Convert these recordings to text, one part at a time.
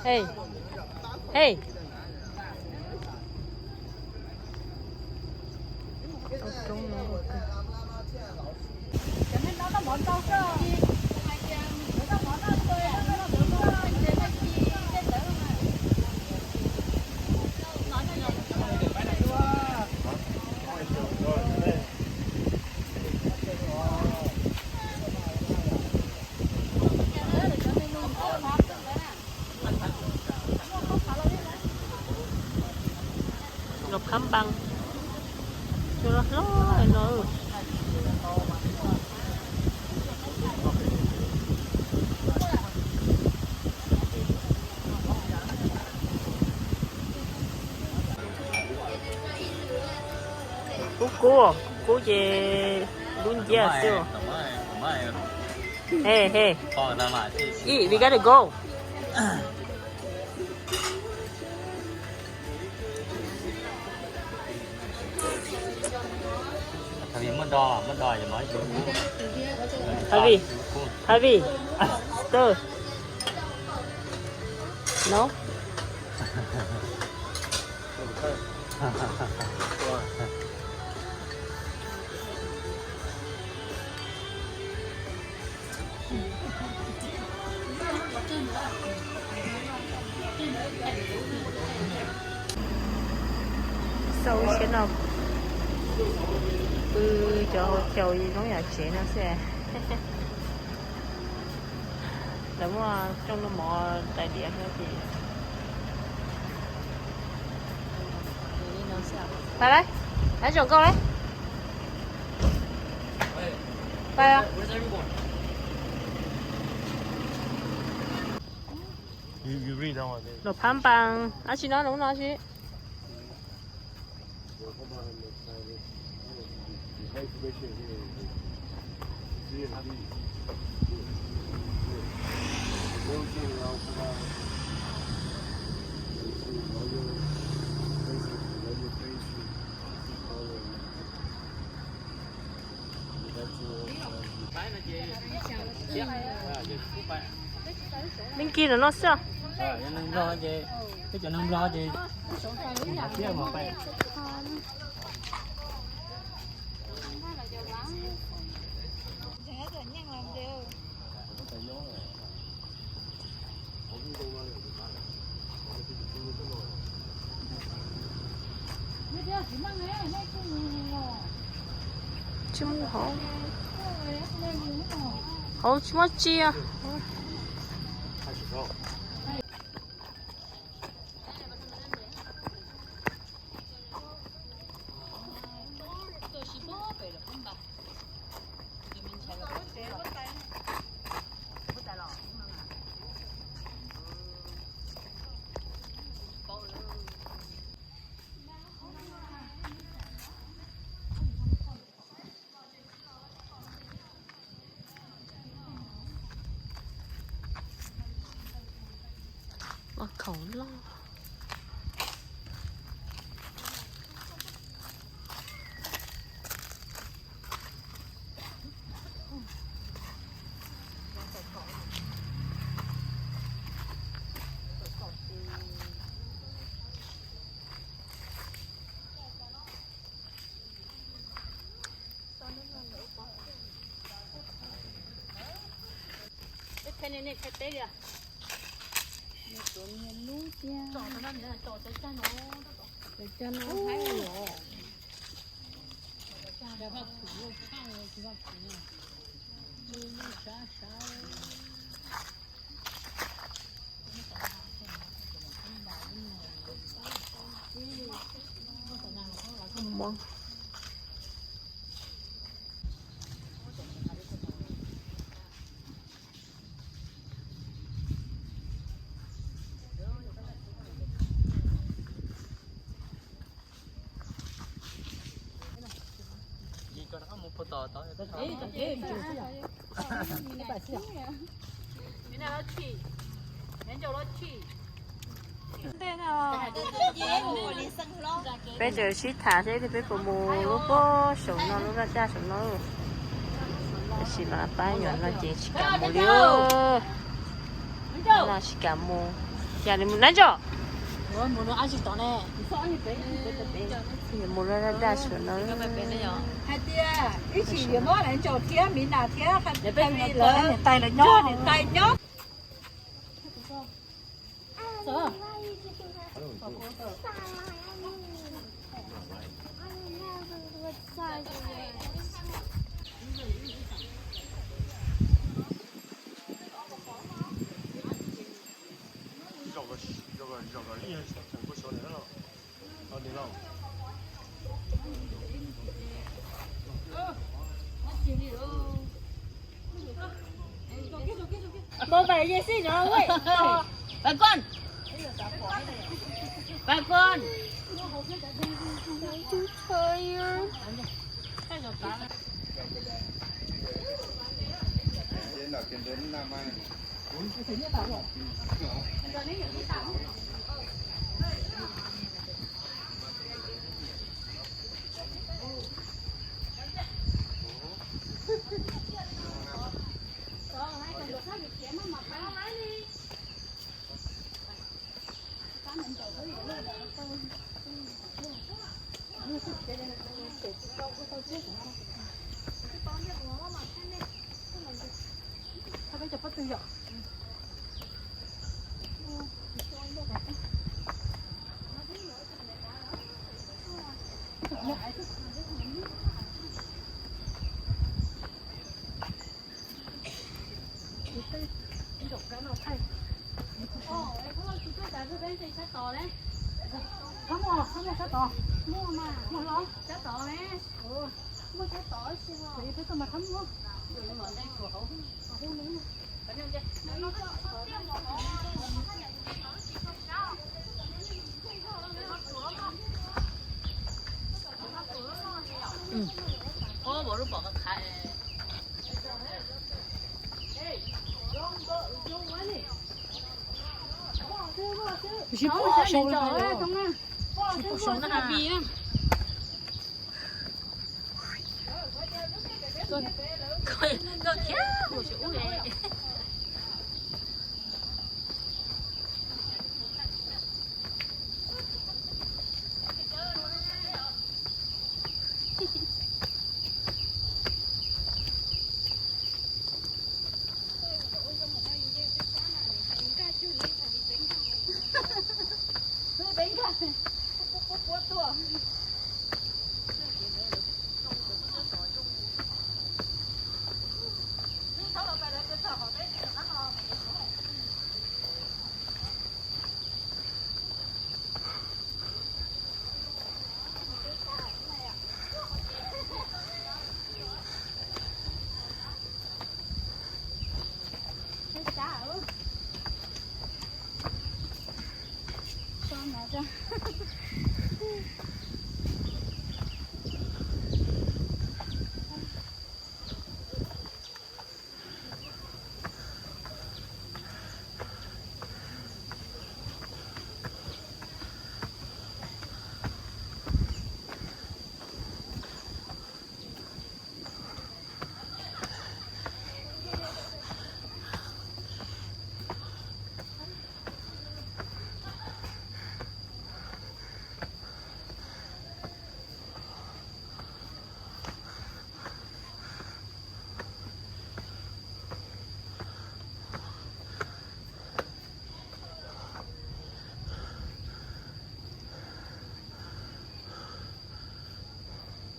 Hey, hey. Los phab npas, cua hlob hlob no. Kub kub, kub kub ces lub nciab xwb. Hey, hey. Eat, we gotta go. Heavy, heavy, stir. No. Xau siab no, pw cov hau chaus zoo yam tsev no xwb. Lawv muaj rooj nuj mov tais diav thiab ces. Pais lauj, lawv zoo nkauj lauj. Pais. Los phab npas dab tsi no, lub no dab tsi? Neb nkig no no xwb. Neeg Nplog ces, peb cov neeg Nplog ces, Tsis mus hauv, hauv tsis muaj tsiaj. Ua khaum loj. Peb tseem sib tham seb peb puas mus lub pob saum no, lub laj caj saum no. Tab sis mas pab nyuam no ces tsis kam mus li. No tsis kam mus. Cas nws mus nab tso? Mus dab tsi tod ne? Mus dab dab sua no. Hais tias ib tsis yuav muab lawv ntsaum thiab miv nas thiab, niam tais lawv nyob, niam tais nyob. Bà con. Bà con. Tsis pom saud li. Koj thiab mus saum ub.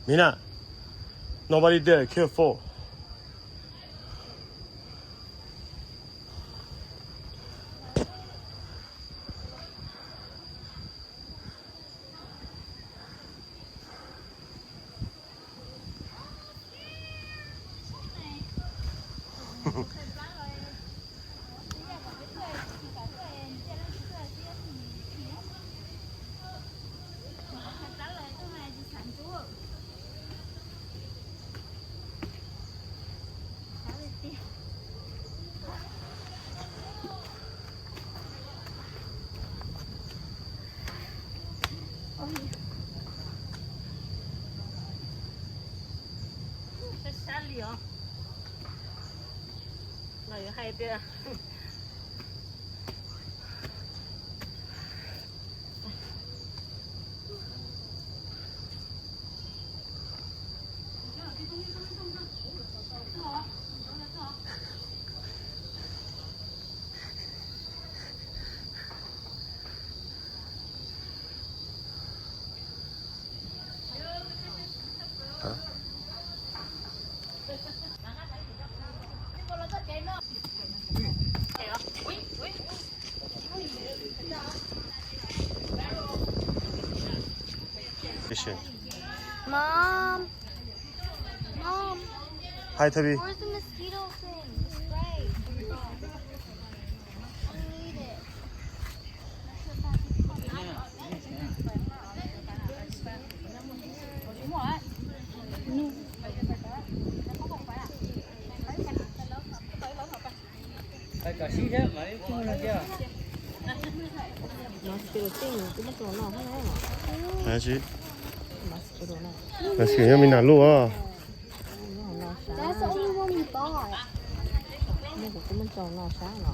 Mina, nobody there, careful. Sab sab li os. Los yuav hais tias Mom. Mom. Hi, Toby. Where's the mosquito thing? The spray. I need it. Mosquito thing, kuv muab tso no thiab. Hais tsis. Mosquito no. Mosquito nyob me nas luj os. Nyob hauv no sab. Nyob kuv kuv muab tso no sab no.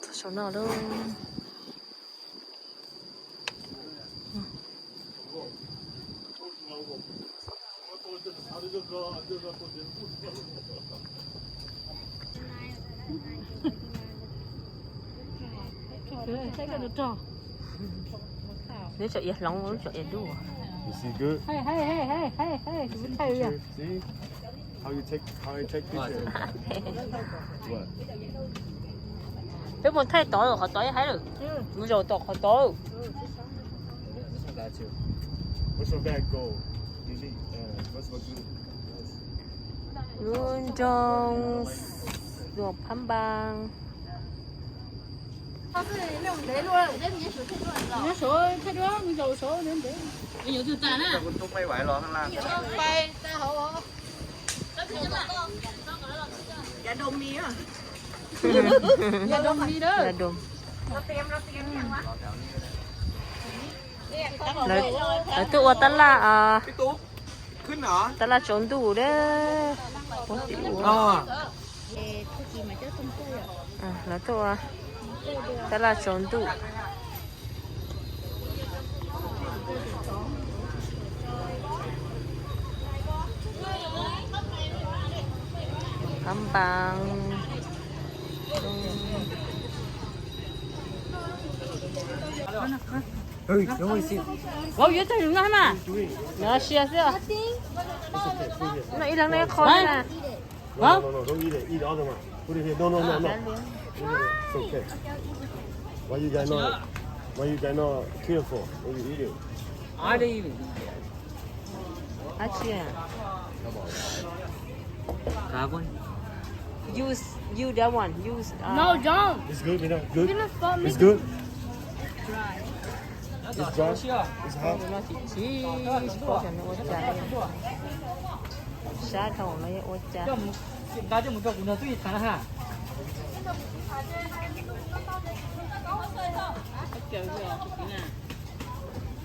Txog saum no lauj. Lub tsam iav hloov, lub tsam iav duj. You see good? Hey, hey, hey, hey, hey, hey, kuv thaij. See? How you take, how you take picture? What? Peb mus thaij tod, qhov tod ib haib lawm. Mus zaum tom qhov tod. Where's your bag go? You see, uh, what's my good? Lub nroog Luam Phab Npas. Lawv, lawv tuaj ua tab laj, tab laj tsaus ntuj dab. Ua tim ua. Lawv tuaj ua tab laj tsaus ntuj. Phab Npas. Ua yuav tag lus no mas. Nov sia xwb. No ib leeg no ib qho na. No, no, no, no, don't eat it. Eat the other one. Put it here. No, no, no, no. It's okay. Why you guys not, why you guys not careful when you eat it? I didn't even eat it. Dab tsi? Come on. Use, use that one. Use, uh, no, don't. It's good, Mina. Good. It's good. It's dry. It's hot. No, tsis tsis, tsis paub xyov nws ua cas li. Sab dhau no yeej ua cas.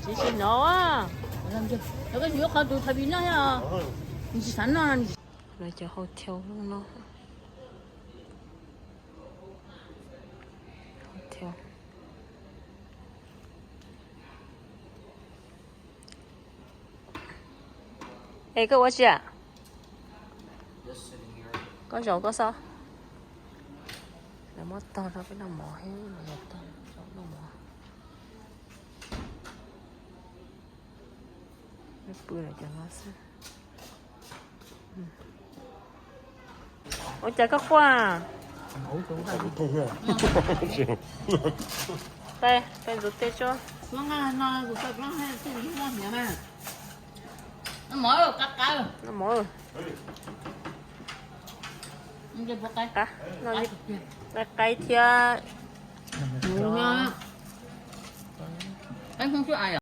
Tsis tsis hnov. Lawv cov hotel no. Hotel. Es koj ua tsi? Koj zaum koj xwb. Lawv muab tog rau peb noj mov thiab, lawv tog rau noj mov. Pw lawm cov no xwb. Ua cas koj quaj? Peb, peb ntxuav tej tso. Noj mov. Qab, noj li qab thiab.